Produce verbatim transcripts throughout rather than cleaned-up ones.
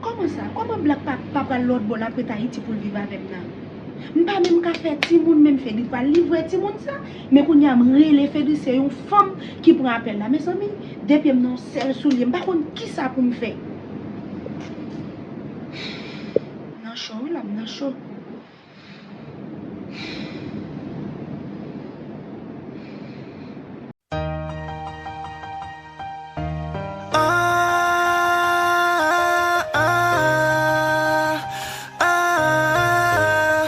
Kòman sa? Kòman Black pa, pa pral lòt bò, l ap ret Ayiti pou l viv avè m nan? M pa menm ka fè timoun, menm Fedri pral livre timoun sa. Men kounye a, m rele Fedri, se yon fanm ki pran apèl la. Mezanmi, de pye m nan yon sèl soulye, m pa konn kisa pou m fè. M nan cho, wi, la, m nan cho. Ah, ah, ah,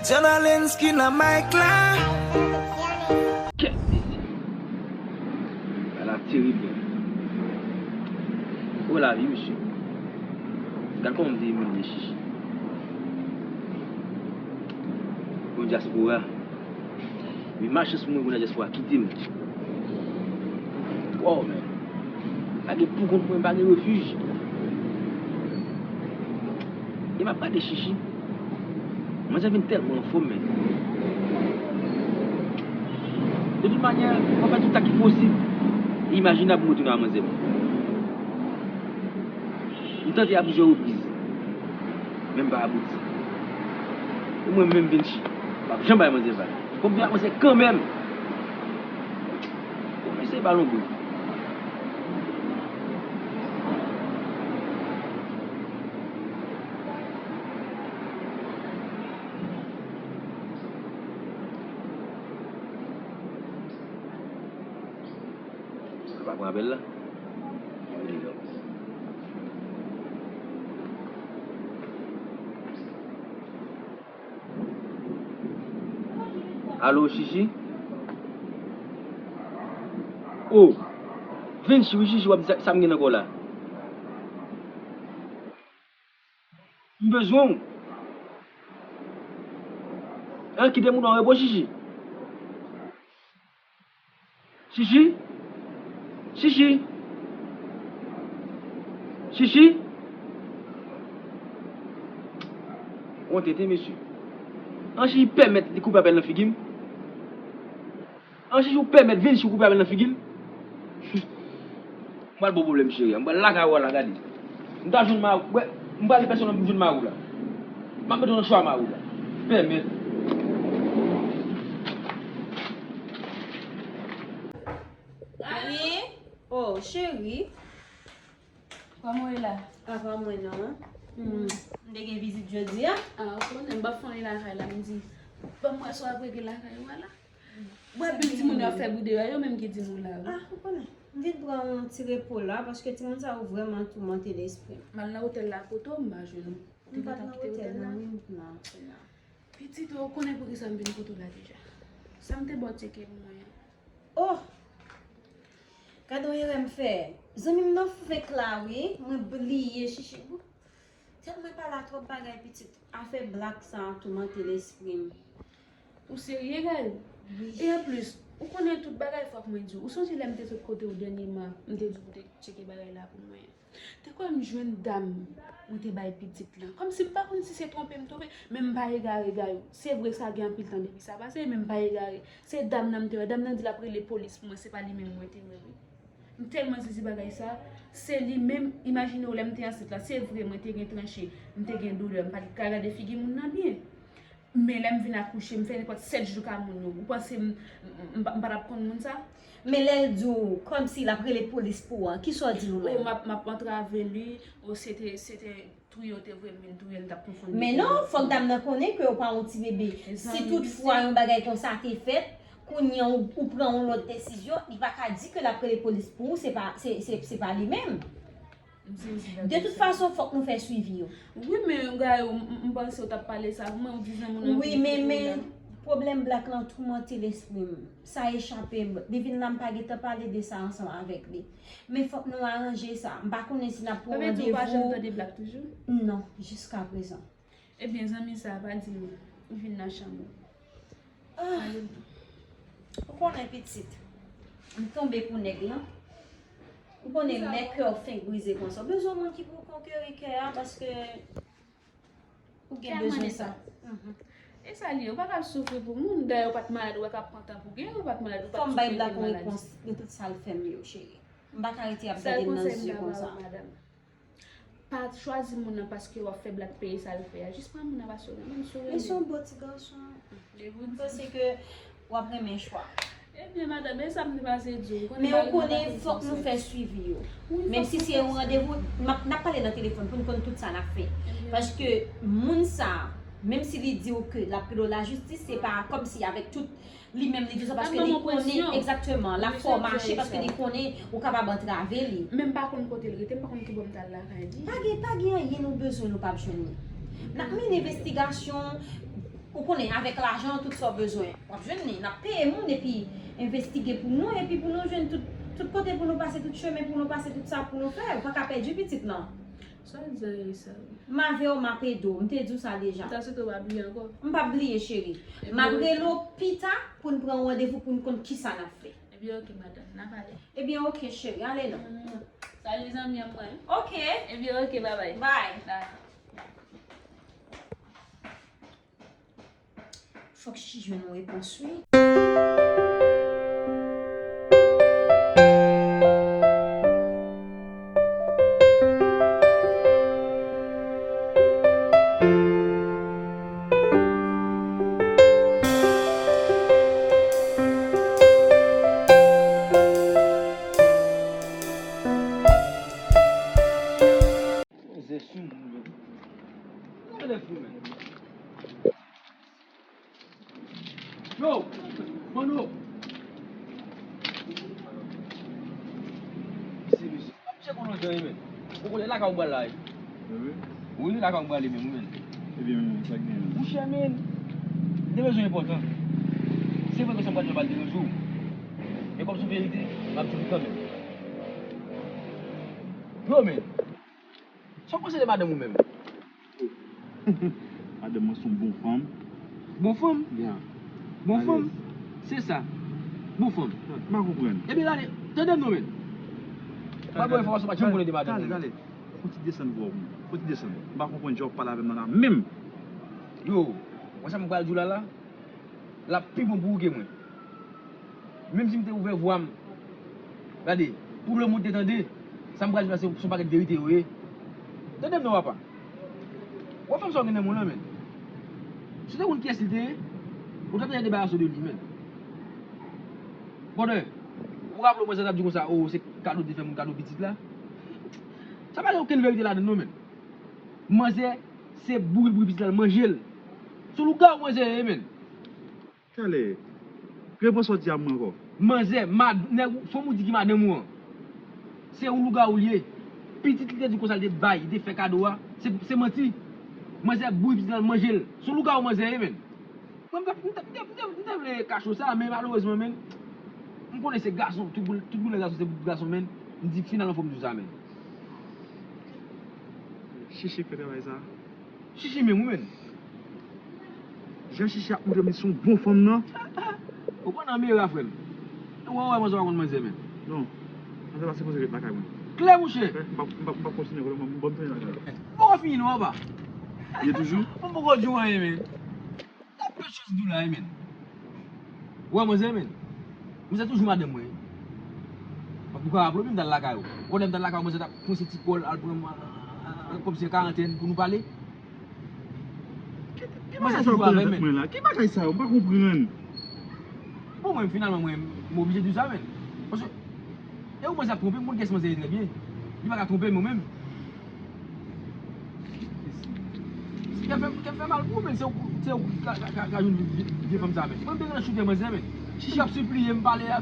John Allenski nan mic la. Kèt mesye. Bagay la terib, men. O lavi, mesye. Gad kòman m te imilye Chichi. Yon dyaspora. Men malchans pou mwen, kounye a dyaspora kite m. Wow, men. Pa gen poukont mwen, pa gen refij. E m ap gade Chichi. Manzè vin tèlman anfòm, men. De tout manyè, mwen fè tout sa ki posib e imajinab pou m retounen a manzè m. M tante a plizyè repriz, men m pa abouti. E mwen menm, Vinci, m ap janm bay manzè vag. Fò m vin ak manzè kanmenm. Bon, mesye, balon gwo. Sa pa pran apèl la? Alo, Chichi? O! Vinci, wi, Chichi, w ap di sa, sa m gen nan kò la. M bezwen w. An, kite moun an repo, Chichi. Chichi? Chichi? Chichi? Wont tete, mesye. An, Chichi pèmèt li koupe apèl nan figi m? An, Chichi, ou pèmèt Vinci koupe apèl nan figi l? M pral ba w pwoblèm, cheri. M pral lakay ou a la, gade. M ta jwenn mari, wè, m pral pèsonèl pou m jwenn mari w la. M ap mete w nan chwa mari w la. Pèmèt. Wi. Oh, cheri. Kòman w ye la? Apa mwen non. Hmm. M te gen vizit jodi a. Ah, ou konnen, m pa fon lakay la, m di, ban m wè sa w ap regle lakay ou a la. Wè, pi timoun yo ap fè bri deyò, yo menm ki di nou la, wi. Ah, ou konnen. M vin pran yon ti repo la, paske timoun sa yo vrèman toumante lespri m. M al nan otèl la kote w, m pa jwenn ou. Ou te gentan kite otèl la? M pa t nan otèl la, wi, m t nan otèl la. Pitit, ou konnen poukisa m vin kote w la deja. Sa m te ba w tcheke pou mwen an. Oh! Gade yon erè m fè. Zanmi m nan fenk la, wi. Mwen bliye Chichi. Tèlman pale a twòp bagay, pitit. Afè Black sa a toumante lespri m. Ou serye, Gaëlle? Wi. E anplis, ou konnen tout bagay fòk mwen di w. Ou sonje lè m te sot kote w dènyèman, m te di w pou te tcheke bagay la pou mwen an? Te kwè m jwenn dam mwen te bay pitit lan. Kòmsi m pa konn si se twonpe m twonpe, men m pa egare, Gaëlle. Se vre sa gen anpil tan depi sa pase, men m pa egare. Se dam nan m te wè. Dam nan di l ap rele polis pou mwen, se pa li menm mwen te wè, wi. M tèlman sezi bagay sa. Se li menm, imajine w lè m te ansent la, se vre mwen te gen tranche, m te gen doulè, m pa t ka gade figi moun nan byen. Men lè m vin akouche, m fè nenpòt sèt jou ka moun yo. Ou panse m, m, m, m pa t ap konn moun sa? Men lè l di w kòmsi l ap rele polis pou w an, kisa w di nou menm? O, m ap, m ap antrave li, o, se te, se te touye w te voye m vin touye l, m t ap konfonn li. Men non, fòk dam nan konnen ke w pa yon ti bebe. Si toutfwa yon bagay konsa te fèt, kounye a ou, ou pran yon lòt desizyon, li pa ka di ke l ap rele polis pou ou, se pa, se, se, se pa li menm. De tout fason, fòk nou fè swivi yo. Wi, men Gayo, m, m, m panse w t ap pale sa pou mwen, ou di zanmi w nan vin kote w la. Wi, men, men, pwoblèm Black lan toumante lespri m. Sa echape m. Li vin la, m pa gentan pale de sa ansanm avèk li. Men fòk nou aranje sa. M pa konnen si n ap pran randevou. Sa vle di ou pa janm tande Black toujou? Non, jiskaprezan. Ebyen, zanmi sa a pa di m li vin nan chanm ou. Ah. Ou konnen pitit, m tonbe pou nèg lan. Ou konnen lè kè w fenk brize konsa, ou bezwen moun ki pou konkeri kè a, paske ou gen bezwen sa. Mhm. E sa l ye, ou pa ka ap soufri pou moun, dayè ou pa t malad, ou wè k ap pran tan pou gen, ou pa t malad, ou pa t soufri anpil maladi. Fò m bay Black yon repons de tout sa l fè m yo, cheri. M pa ka rete ap gade l nan zye konsa. Sèl konsèy m ta ba ou, madanm. Pa chwazi moun nan paske w ap fè blag peye sa l fè a. Jis pran moun nan paske w renmen l, si w renmen l. Li se yon bon ti gason. Depi w di. M panse ke w ap renmen chwa. Ebyen, madanm, e sa m te pase di w. Men ou konnen, fòk nou fè swivi yo. Menm si se yon randevou, n ap, n ap pale nan telefòn pou n konn tout sa n ap fè. Paske moun sa, menm si li di w ke l ap pede w lajistis, se pa kòmsi avèk tout li menm li di w sa paske li konnen egzakteman l ap fè w mache paske li konnen ou kapab antrave li. Men m pa konn kote l rete, m pa konn ki bò m t al lakay li. Pa gen, pa gen anyen nou bezwen nou p ap jwenn li. N ap mennen envestigasyon, ou konnen avèk lajan tout sa w bezwen. W ap jwenn li, n ap peye moun epi envestige pou nou epi pou nou jwenn tout, tout kote pou nou pase, tout chemen pou nou pase, tout sa pou nou fè. Ou pa ka pèdi pitit lan. Sa w di a Esaü? M avè w, m ap ede w. M te di w sa deja. M ta swete w pa bliye ankò. M p ap bliye, cheri. M ap rele w pita pou n pran yon randevou pou n konn kisa n ap fè. Ebyen, oke, madanm. N a pale. Ebyen, oke, cheri. Ale non. Salut zanmi an mwen. Oke. Ebyen, oke, babay. Bay. Bay. Fòk Chichi jwenn yon repons, wi. Yo, Mano! Mesye, mesye. Misye konn lontan, wi, men. Ou konnen lakay ou pral la, wi. Wi, wi. Wi, lakay ou pral, men, wi, men. Ebyen, men, sa k gen, men? Monchè, men. M te bezwen enpòtan. Se vre ke sa m pral di w pa t deranje w. Men kòm se yon verite, m ap di w li kanmenm. Yo, men. Sa w panse de madanm ou menm? Madanm mwen se yon bon fanm. Bon fanm? Ya. Bon fanm? Se sa. Bon fanm. M pa konprann. Ebyen, gade, tande m non, men. M pa ba w enfòmasyon, pa janm konnen de madanm ou. Tande, tande. Fon ti desann vwa w. Fon ti desann. M pa konprann jan w ap pale avè m nan la menm. Yo, wè sa m pral di w la la? L ap pi bon pou ou ke mwen. Menm si m te ouvè vwa m, gade, pou lemonn te tande, sa m pral di w la se, se yon pakèt verite yo ye. Tande m non, papa. Wè fanm sa w gen nan men w lan, men. Si w te konn kiyès li te ye, ou t ap tande de bagay de li, men. Brother, ou raple w manzè t ap di konsa, o, se kado te fè moun kado pitit la? Sa pa gen okenn verite ladan l non, men. Manzè, se bouri l bouri pitit la, l manje l. Se yon lougawou manzè ye, men. Talè, reprann sa w di a mwen ankò. Manzè, mad-, nèg ou, fanm ou di ki madanm ou an, se yon lougawou l ye. Pitit li te di konsa, li te bay, li te fè kado a, se, se manti. Manzè bouri pitit la, l manje l. Se yon lougawou manzè ye, men. Mwen, m t ap, m t ap, m t ap, m t ap, m t ap vle kache w sa, men malerezman, men, m konnen se gason, tout boul-, tout boulè gason, se pou tout gason, men, m di finalman fò m di w sa, men. Chichi k fè travay sa. Chichi menm, wi, men. Jan Chichi ap montre m li se yon bon fanm nan. Ou konn nan mera, frè m. Ou wè, wè, manzè pa konn manzè, men. Non. Manzè pa sipoze ret lakay mwen. Klè, monchè. M p ap, m p ap, m p ap kontinye, m ban m tounen lakay mwen. Ou poko fini, non, papa. Ye toujou? Ou poko di w anyen, men. N ap pèt chans di w la, wi, men. Ou wè manzè, men. Manzè toujou madanm mwen. Ou ka raple w, m t al lakay ou. Ou konnen m t al lakay ou, manzè t ap pran se ti kò l, al pran m, al, al, al, kòmsi an karantèn pou nou pale. Ki, ki bagay sa w konn avèk mwen la? Ki bagay sa yo? M pa konprann. Bon, mwen, finalman, mwen, m oblije di w sa, men. Paske, e ou manzè ap twonpe m, m konn kiyès manzè ye trè byen. Li pa ka twonpe m, mwen menm. Kè m fè, kè m fè mal pou ou, men se ou, se ou ka, ka, ka, ka jwenn vye, vye fanm sa, men. Mwen, m te nan choute manzè, men. Chichi ap sipliye m pale a,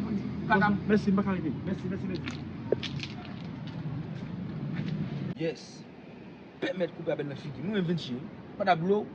kaka. Mèsi, m pa ka rete. Mèsi, mèsi, mèsi. Yes. Pèmèt koupe apèl nan figi. Mwen menm Vinci, m pa t ap blow.